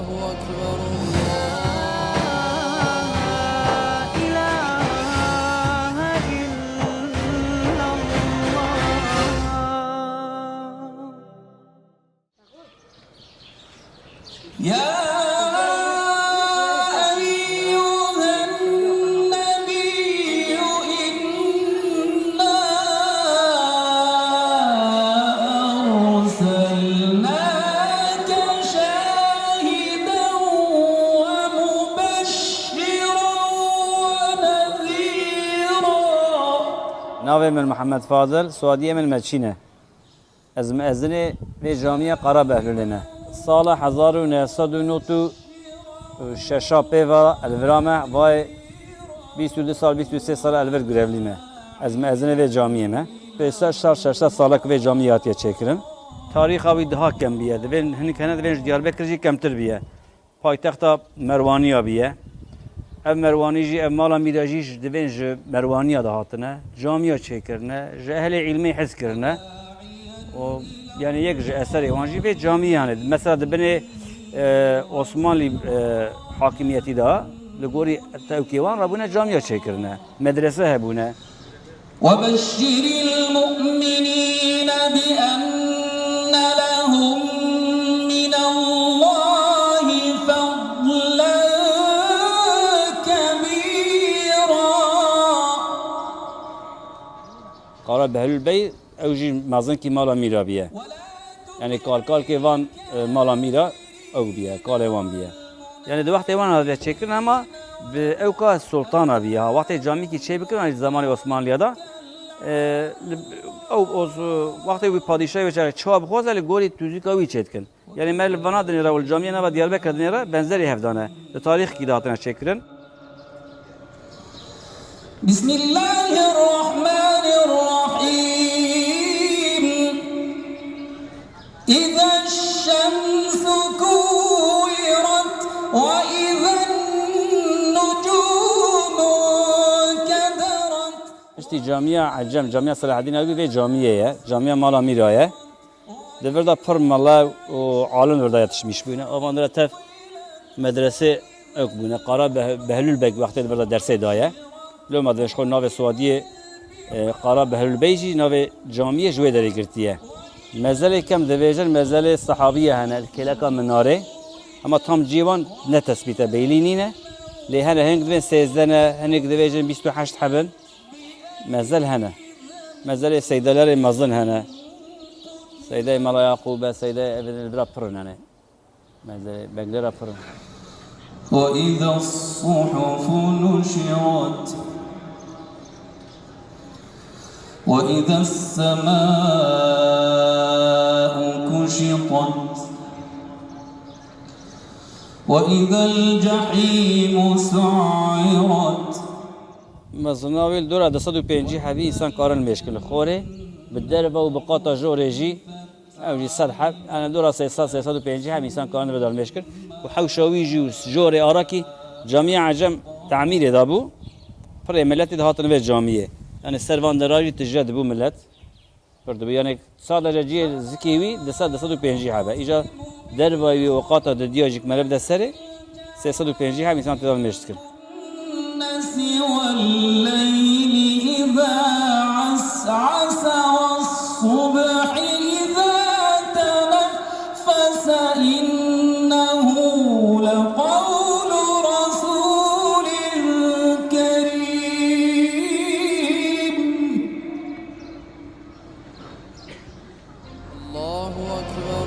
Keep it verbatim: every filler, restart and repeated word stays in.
الله أكبر، الله، لا إله إلا الله. يا أيها النبي إنا أرسلناك شاهدا ومبشرا ونذيرا. Navê min Mihemed Fadil, soyadiyê min Meçîn e. Ez muezinê vê camiya Qara Behlûlê me. Sala hezar û neh sed û nod û şeş pê ve li vira me, vayê bîst û du sal, bîst û sê sal li vir grevlî me. Ez muezinê vê camiyê me. Pênc sed sal, şeş sed sal e ku vê camiyê hatiye çêkirin. Tarîxa wî daha kem biye. Divên hinek hene divên ji Diyarbekir jî kemtir biye. Paytexta Merwaniya biye. Ev Merwanî jî, ev mala mîra jî ji, divên ji Merwaniya de hatine. Camiya çêkirine. Ji ehlê îlmê hez kirine. O, yani yek ji eserê wan jî vê camiyê hene. Mesela di binê, e, Osmanlî, e, hakimiyetî de li gorî tewkê wan re bûne camiya çêkirine. Medrese hebûne. وبشر المؤمنين بأن لهم من الله فضلا كبيرا. Qara Behlûl Bey, ew jî mezinkî mala mîra biye. Yani kalkalkê van, e, mala mîra ew biye, kalê wan biye. Yani di wextê wan hatiye çêkirin, ama bi ew ka sultana biye. Ha, wextê camîkî çê bikirin, yani zamanê Osmanliya da, e, li, ew, o, wextê wî padîşahê wê çare çawa bixwaze li gorî tûzika wî çê dikin. Yani me li vana dinêre û li camiya nava Diyarbekir dinêre benzerî hevdane. Li tarîxkî de hatine çêkirin. بسم الله الرحمن الرحيم. إذا الشمس كورت وإذا النجوم انكدرت. Piştî camiya Ecem, camiya Selahaddîn Eybûbî vê camiyê ye. Camiya mala mîra ye. Di vir de pir mele û alim vir de yetişmiş bûne. Avan dire tev medresê ew bûne. Qara Beh-, Behlûl Beg wextê di vir de dersê daye. Loma divê ji xwe navê Suadiyê, e, Qara Behlûl Bey jî navê camiyê ji wê derê girtiye. Mezelê kem divêjin mezelê sehabiye hene, li kêleka Minarê. Ama tam cihê wan ne tespît e, beylî nîne. Lê hene hinek divên sêzdeh ne, hinek divêjin bîst û heşt hebin. Mezel hene. Mezelê seydelerê mezin hene. Seydeyê Mela Yaqûb e, seydeyê evê li vira pir in hene. Mezelê Beglera pir in. وإذا الصحف نشرت وإذا السماء كشطت وإذا الجحيم سعرت. Mezina wê li dora du sed û pêncî hebî însan karin mêşkin li xorê, bi derve û bi qata jorê jî, ew jî sed heb, yani dora sê sed, sê sed û pêncî heb însan karin ve dalmêşkin. Û hewşa wî jî û jorê arakî camiya Ecem tamîrê da bû. Pirê miletî dihatin vê camiyê. Yani ser van dera jî tije dibû milet. Pir dibû. Yani sadece cihê zikê wî du sed, du sed û pêncî hebe. Îca derva wî û qata didiya jî ku meriv de serê, sê sed û pêncî heb însan tê de mêş dikin. الناس والليل إذا عسعس والصبح إذا تنفس إنه لقول رسول كريم. الله أكبر،